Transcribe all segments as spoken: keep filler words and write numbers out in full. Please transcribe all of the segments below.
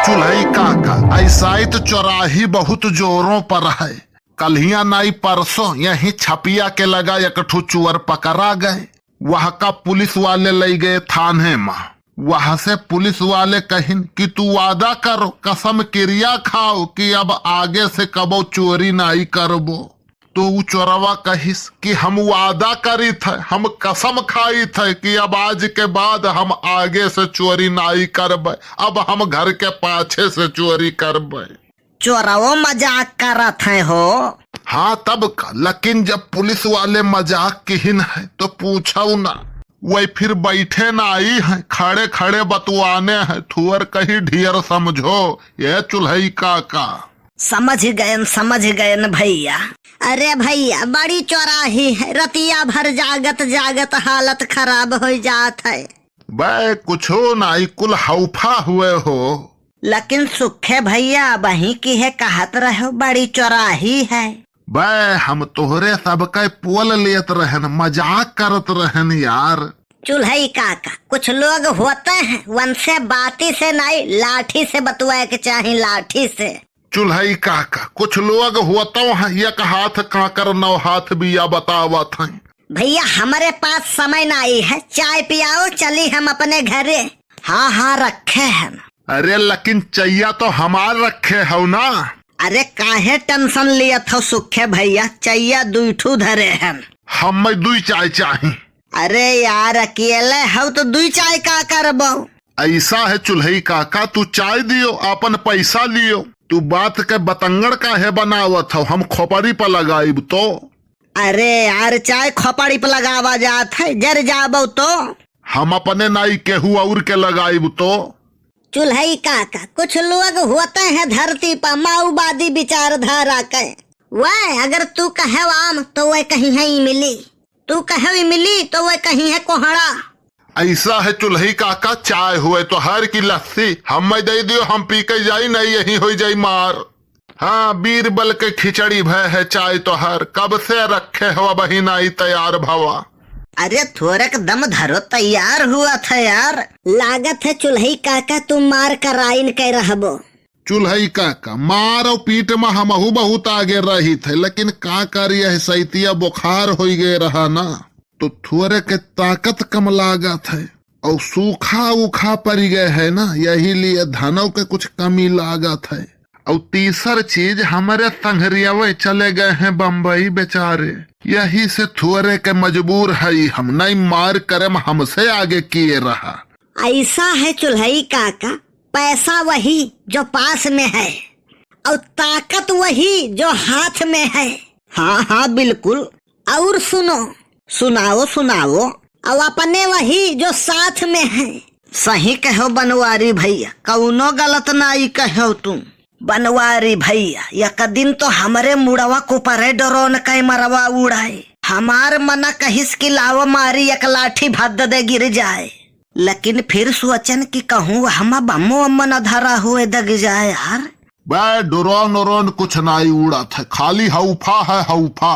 चुल्हई काका, ऐसाइत चौराही बहुत जोरों पर है। कल्हिया नाई परसों यहीं छपिया के लगा एक ठो चोर पकड़ा गए। वह का पुलिस वाले लई गए थाने मा। वहाँ से पुलिस वाले कहिन कि तू वादा करो, कसम किरिया खाओ कि अब आगे से कबो चोरी नाई करबो। तो उ चोरवा कहिस कि हम वादा करित है, हम कसम खाइत है कि अब आज के बाद हम आगे से चोरी नाई करबे, अब हम घर के पाछे से चोरी करबे। चोरवो मजाक करत है हो। हाँ तब का, लेकिन जब पुलिस वाले मजाक किहिन है तो पूछो ना। वही फिर बैठे नाई है, खड़े खड़े बतुआने है, थुअर कहीं ढेर समझो, ये चुल्हई काका। समझ गयन, समझ गयन भैया। अरे भैया, बड़ी चौराही है, रतिया भर जागत जागत हालत खराब हो जात है। बे, कुछो नाई, कुल हौफा हुए हो। लेकिन सुखे भैया, अबहीं की है कहत रहो, बड़ी चौराही है। बे, हम तोहरे सबके पोल लेत रहन, मजाक करत रहन यार। चुल्हई काका, कुछ लोग होते हैं, उनसे बाती से नाई, लाठी से बतुआए के चाही, लाठी से। चुल्हई काका, कुछ लोग होतो हैं, एक हाथ काकर नौ हाथ बिया बतावत हैं। भैया, हमरे पास समय नाई है, चाय पियाओ, चली हम अपने घरे। हाँ, हाँ, रखे हैं। अरे, लेकिन चैया तो हमार रखे हो ना। अरे, काहे tension लियत हो सुखे भैया, चैया दुई ठू धरे हैं। हमें दुई चाय चाही। अरे यार, अकेले हो तो दुई चाय का करबो? ऐसा है चुल्हई काका, तू चाय दियो, अपन पैसा लियो। तू बात के बतंगड़ काहे बनावत हो, हम खोपड़ी पर लगाइब तो। अरे यार, चाय खोपड़ी पर लगावा जात है, जर जाबो तो। हम अपने नाई केहू और के लगाइब तो। चुल्हई काका, कुछ लोग होते हैं धरती पर माओवादी विचारधारा के। वह अगर तू कहे आम तो वह कहीं है इमली, तू कहे इमली तो वह कहीं है कोहड़ा। ऐसा है चुल्हई काका, चाय हुए तो हर की लस्सी हमें दे दियो, हम पी के जाई, नहीं यही हो जाई मार। हाँ, बीरबल के खिचड़ी भय है चाय तोहर, कब से रखे हो, अबहीं नाई तैयार भवा। अरे थोरक दम धरो, तैयार हुआ था यार। लागत है चुल्हई काका, तू मार कराइन के रहबो। चुल्हई काका, मार और पीट में हमहू बहुत आगे रहित है, लेकिन का करी, यह सैतिया बुखार होई गए रहा ना, तो थोरे के ताकत कम लागत है। और सूखा उखा पड़ गए है ना, यही लिए धनों के कुछ कमी लागत है। और तीसर चीज, हमारे संघरियावे चले गए हैं बम्बई बेचारे, यही से थोरे के मजबूर है हम, नहीं मार करम हमसे आगे किए रहा। ऐसा है चुल्हई काका, पैसा वही जो पास में है और ताकत वही जो हाथ में है। हाँ, हाँ, बिल्कुल। और सुनो। सुनाओ, सुनाओ। और अपने वही जो साथ में है। सही कहो बनवारी भैया, कौनो गलत नाई कहो तुम। बनवारी भैया, एक दिन तो हमरे मुड़वा के ऊपरे drone कैमरवा उड़ाए। हमार मना कहिस कि लाव मारी एक लाठी भद्द दे गिर जाए। लेकिन फिर सोचन कि कहूँ हम बम्मो अम्म न धरा हुए दग जाए यार। बे, drone उरोन कुछ नाई उड़त है, खाली हौफा है, हौफा।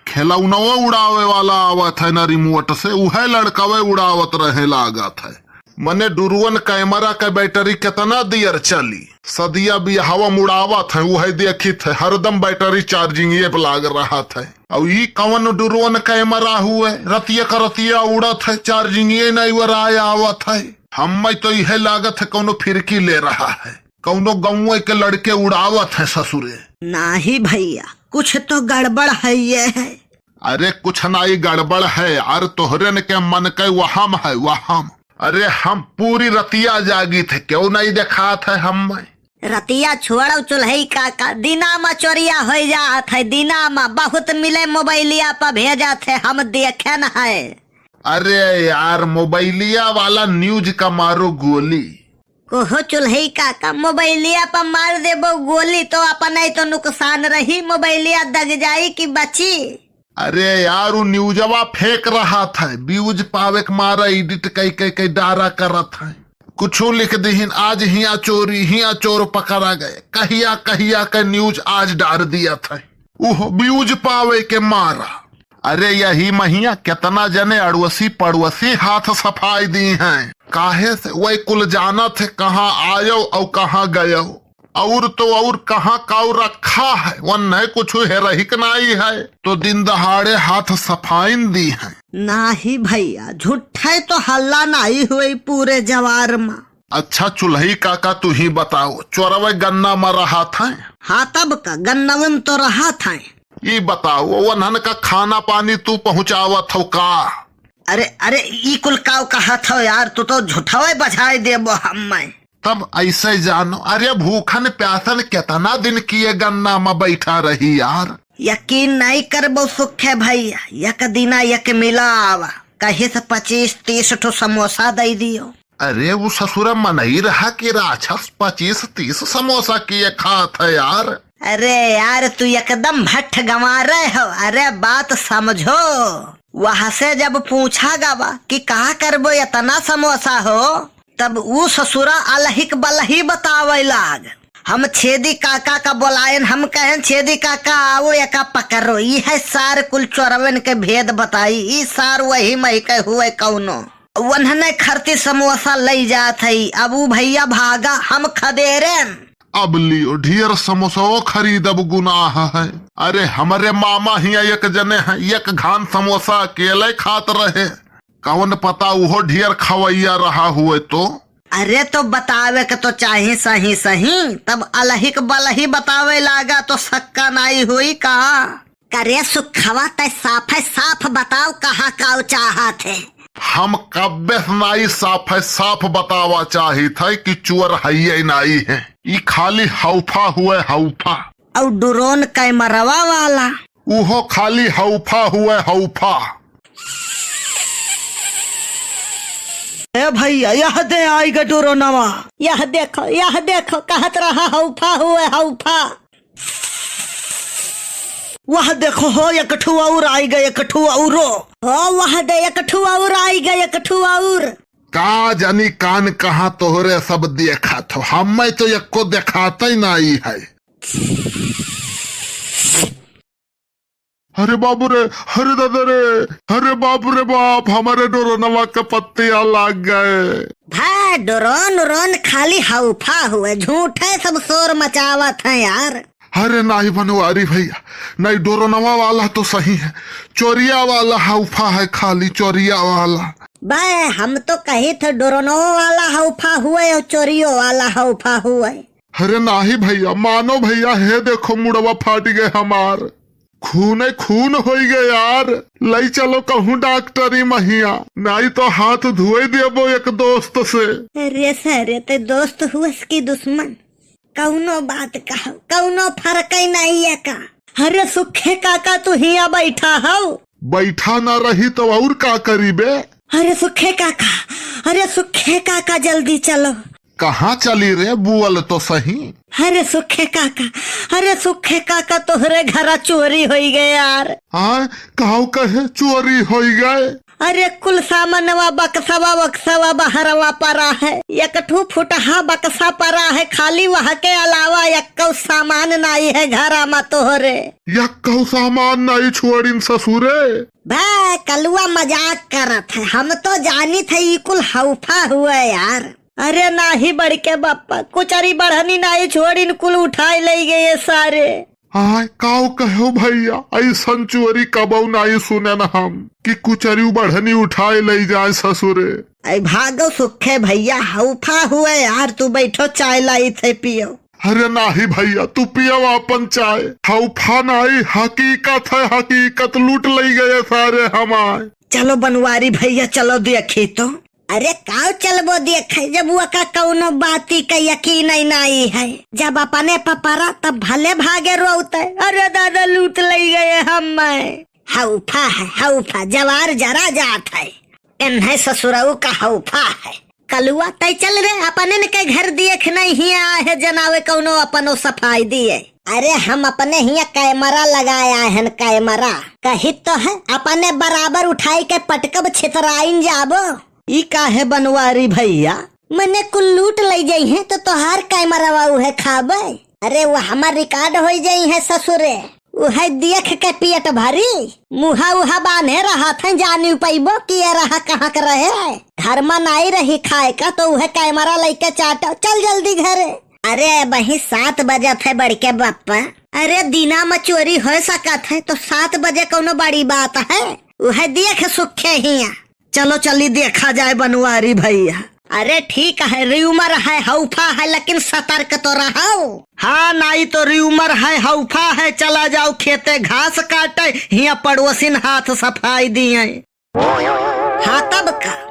खिलौनवे उड़ावे वाला आवत है ना remote से, उहे लड़कवे उड़ावत रहे लागत है। मने drone कैमरा के बैटरी कितना देर चली? सदिया बियाहवा में उड़ावत है, उहे देखित है, हरदम बैटरी charging ये पे लाग रहत है। और ई कौन drone कैमरा हुए, रतिया का रतिया उड़त है, charging ये नहीं वराय आवत है। हमें तो इहे लागत है कौनो फिरकी ले रहा है, कौनो गौवे के लड़के उड़ावत है ससुरे। नाही भैया, कुछ तो गड़बड़ है ये है। अरे कुछ नाई गड़बड़ है, अरे तोहरेन के मन के वहम है, वहम। अरे हम पूरी रतिया जागित है, क्यों नहीं देखात है हमें? रतिया छोड़ो चुल्हई काका, दिना मा चोरिया होई जात है, दिना मा बहुत मिले मोबाइलिया पर भेजत है, हम देखेन है। अरे यार, मोबाइलिया वाला news का मारो गोली। कोहो चुल्हई काका, मोबाइलिया पर मार देबो गोली तो अपने तो नुकसान रही, मोबाइलिया दग जाई कि बची? अरे यार, उ न्यूजवा फेंक रहत है, views पावे के मारा edit कई कई कई डारा करत है। कुछू लिख दिहिन, आज हिया चोरी, हिया चोर पकड़ा गए, कहिया कहिया के news आज डार दियत है, उहो views पावे के मारा। अरे यही महिया कितना जने अड़ोसी पड़ोसी हाथ सफाई दी हैं। काहे से वही कुल जानत है कहाँ आयो और कहाँ गयो। और तो और कहाँ काऊ रखा है, वन्ने कुछ हेरहिक नाई है, तो दिन दहाड़े हाथ सफाइन दी है। नाही भैया, झूठे तो हल्ला नाही हुई पूरे जवार मा। अच्छा चुल्ही काका, तू ही बताओ, चोरवे गन्ना मा रहा था? हाँ, तब का, गन्नवे में तो रहा था। ई बताओ, वन्हन का खाना पानी तू पहुँचावत हो का? अरे, अरे, ई कुल काव कहत हो यार, तू तो झूठवे बजाय देबो हम्मे। तब ऐसे जानो, अरे भूखन प्यासन केतना दिन किए गन्ना मा बैठा रही यार। यकीन नहीं करबो सुखे भैया, एक दिना एक मिला आवा, कहिस पच्चीस तीस ठो समोसा दे दियो। अरे वो ससुरा मनई रहा कि राक्षस पच्चीस तीस समोसा किए खात है यार। अरे यार, तू एकदम भट्ठ गंवारे हो। अरे बात समझो, वहाँ से जब पूछा गवा कि का करबो, इतना समोसा हो, तब ऊ ससुरा अलहिक बलही बतावे लाग। हम छेदी काका का बोलायन, हम कहन, "छेदी काका, आओ, एका पकड़ो, ई है सार कुल चोरवन के भेद बताई, ई सार वही मही के हुए कौनो।" वन्हने खरती समोसा लई जात हई। अब ऊ भैया भागा, हम खदेरेन। अब लियो, ढेर समोसा खरीदब गुनाह है। अरे, हमरे मामा हिया एक जने हैं, एक घान समोसा अकेले खात रहे। कौन पता उहो ढेर खवैया रहा हुए तो। अरे, तो बतावे के तो चाही सही सही, तब अलहिक बलही बतावे लागा तो सक्का नाई हुई का? करे सुखवा, तै साफै साफ बताओ, कहाँ काऊ चाहत है? हम कब्बे से नाई साफै साफ बतावा चाहित है कि चोर हइये नाई है, ई खाली हौफा हुए, हौफा। और ड्रोन कैमरवा वाला? उहो खाली हौफा हुए, हौफा। ए भैया, यह दे आई ग ड्रोनवा। यह देखो, यह देखो, कहत रहा हौफा हुए, हौफा। वह देखो हो, एक ठो और आई गए, एक ठो औरो। हो, वह दे, एक ठो और आई गए, एक ठो और। का जानी कान कहाँ तोहरे सब देखा थो, हमें तो एको देखाते नहीं है। अरे बाबू रे, अरे दादा रे, अरे बाप रे बाप, हमारे डोरनवा के पत्तिया लाग गए। भा, डोरन उरन खाली हौफा हुए, झूठे सब शोर मचावत हैं यार। अरे नाही बनवारी भैया, नाही डोरनवा वाला तो सही है, चोरिया वाला हौफा है, खाली चोरिया वाला। बे, हम तो कही थे डोरनवा वाला हौफा हुए और चोरियो वाला हौफा हुए। अरे नाही भैया, मानो भैया, हे देखो मुड़वा फाट गए हमार, खूने खून होई गए यार, लई चलो कहूँ डॉक्टरी महिया, नाही तो हाथ धोए देबो एक दोस्त से। अरे सारे, ते दोस्त हुअस की दुश्मन? कौनो बात कहो, कौनो फर्क ही नहीं है का? अरे सुखे काका, तू हिया बैठा हौ? बैठा ना रही तो और का करी बे? अरे सुखे काका, अरे सुखे काका, जल्दी चलो। कहाँ चली रे, बुअल तो सही। अरे सुखे काका, अरे सुखे काका, तोहरे घरा चोरी होई गए यार। हाँ, काऊ कहे चोरी होई गए? अरे कुल सामानवा, बक्सवा वक्सवा बहरवा परा है, एक ठू फुटहा बक्सा परा है, खाली वह के अलावा एक्कौ सामान नाई है घरा मा तोहरे। एक्कौ सामान नाई छोड़िन ससुरे। बे, कलुआ मजाक करत है, हम तो जानित है ई कुल हौफा हुए यार। अरे नाही बड़के बप्पा, कुचरी बढ़नी नाही छोड़िन, कुल उठाए लई गए सारे। आय, काऊ कहो भैया, ऐसन चोरी कबौ नाही सुनेन हम कि कुचरी बढ़नी उठाए लई जाए ससुरे। ऐ भागो सुखे भैया, हौफा हुए यार, तू बैठो, चाय लाई थे पियो। अरे नाही भैया, तू पियो आपन चाय, हौफा नाही, हकीकत है हकीकत, लूट लई गए सारे हमार। चलो बनवारी भैया, चलो देखी तो। अरे काऊ चलबो देखे, जब वका कौनो बाती का यकीन ही नाई है। जब अपने प परा तब भले भागे रोवते, अरे दादा लूट लई गए हम्मे। हौफा है हौफा, जवार जरा जात है। एन्हे ससुरऊ का हौफा है। कलुआ तै चल रे, अपने न के घर देख नहीं हिया है, जनावे कौनो अपनो सफाई दिए। अरे हम अपने हिया कैमरा लगाया है, कैमरा। कही तो है, अपने बराबर उठाई के पटकब छितराइन जाबो। ई काहे बनवारी भैया? मने कुल लूट लई जइहें तो तोहार कैमरवा उहे खाबे। अरे वो हमार रिकॉर्ड होई जइहें ससुरे। उहै देख के पेट भरी, मुहा उहा बान्हे रहत है, जानी पइबो कि ये रहा कहाँ के रहे। घर मा नाई रही खाए का, तो उहै कैमरा लइके चाटो, चल जल्दी घरे। अरे बही, सात बजत है बड़के बप्पा। अरे दिना मा चोरी होइ सकत है, तो सात बजे कउनो बड़ी बात है? उहै देख सुखे हिया। चलो चली देखा जाए बनवारी भइया। अरे ठीक है, rumor है, हौफा है, लेकिन सतर्क तो रहो। हाँ, नाई तो rumor है, हौफा है, चला जाओ खेते घास काटे, हिया पड़ोसिन हाथ सफाई दिए। हाँ तब का,